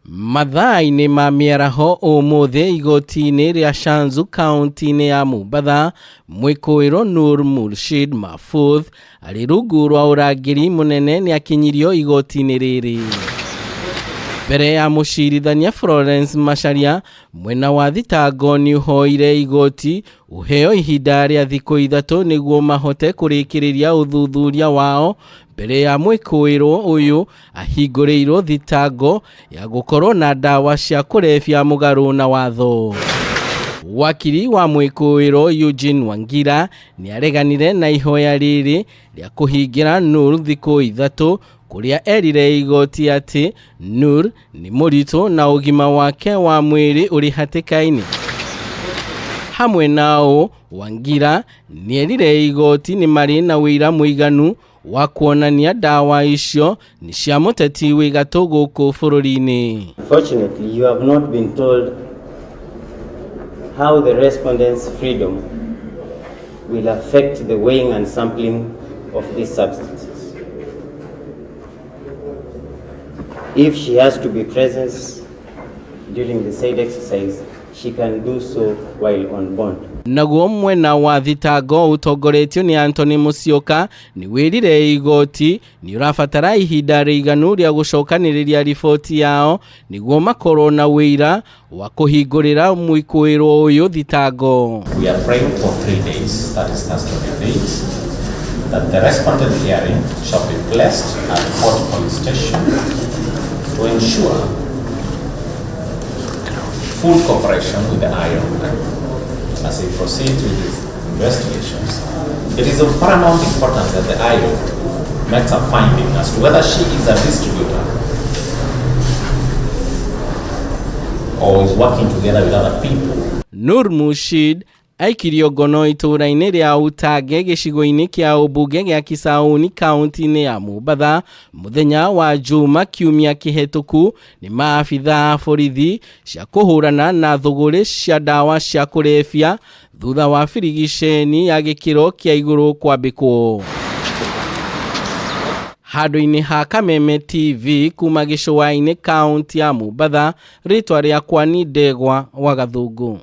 Mathaa-inĩ ma mĩaraho ũmũthĩ igoti-inĩ rĩa Shanzu kaunti-inĩ ya Mombatha, mwĩkũĩrwo Nur Murshid Mahfudh arĩ rungu rwa ũrangĩri mũnene nĩakinyirio igoti-inĩ rĩrĩ. Mbere ya mũcirithania Florence Macharia, mwena wa thitango nĩũhoire igoti ũheo ihinda rĩa thikũ ithatũ nĩguo mahote kũrĩkĩrĩria ũthuthuria wao mbere ya mwĩkũĩrwo ũyũ ahingũrĩirwo thitango ya gũkorwo na ndawa cia kũrebia mũgarũ na watho. Wakiri wa mwĩkũĩrwo Eugene Wangira nĩareganire na ihoya rĩrĩ rĩa kũhingĩra Nur thikũ ithatũ kũrĩa erire igoti atĩ Nur nĩ mũritũ na ũgima wake wa mwĩrĩ ũrĩ hatĩka-inĩ. Hamwe na ũũ, Wangira nĩerire igoti nĩ marĩ na ũira mũiganu wa kuonania ndawa icio nĩ cia mũteti wĩ gatũ gũkũ bũrũri-inĩ. Fortunately, you have not been told how the respondent's freedom will affect the weighing and sampling of these substances. If she has to be present during the said exercise, she can do so while on bond. Naguo mwena wa thitango ũtongoretio nĩ Anthony Musyoka nĩ wĩrire igoti nĩ ũrabatara ihinda rĩiganu rĩa gũcokanĩrĩria riboti yao nĩguo makorwo na ũira wa kũhingũrĩra mwĩkũĩrwo ũyũ thitango. We are praying for 3 days, that is custody days, that the respondent hearing shall be placed at Port Police Station to ensure full cooperation with the IO as he proceeds with his investigations. It is of paramount importance that the IO makes a finding as to whether she is a distributor or is working together with other people. Nur Murshid aikirio ngono itũũra-inĩ rĩa Utange gĩcigo-inĩ kĩa ũmbunge gĩa Kisauni kaunti-inĩ ya Mombatha mũthenya wa Juma kiumia kĩhetũku nĩ maabithaa a borithi cia kũhũrana na thũgũrĩ cia ndawa cia kũrebia thutha wa birigiceni ya gĩkĩro kĩa igũrũ kwambĩkwo. Handũ-inĩ ha Kameme TV kuma gĩcũa-inĩ kaunti ya Mombatha, rĩtwa rĩakwa ni Ndegwa wa Gathũngũ.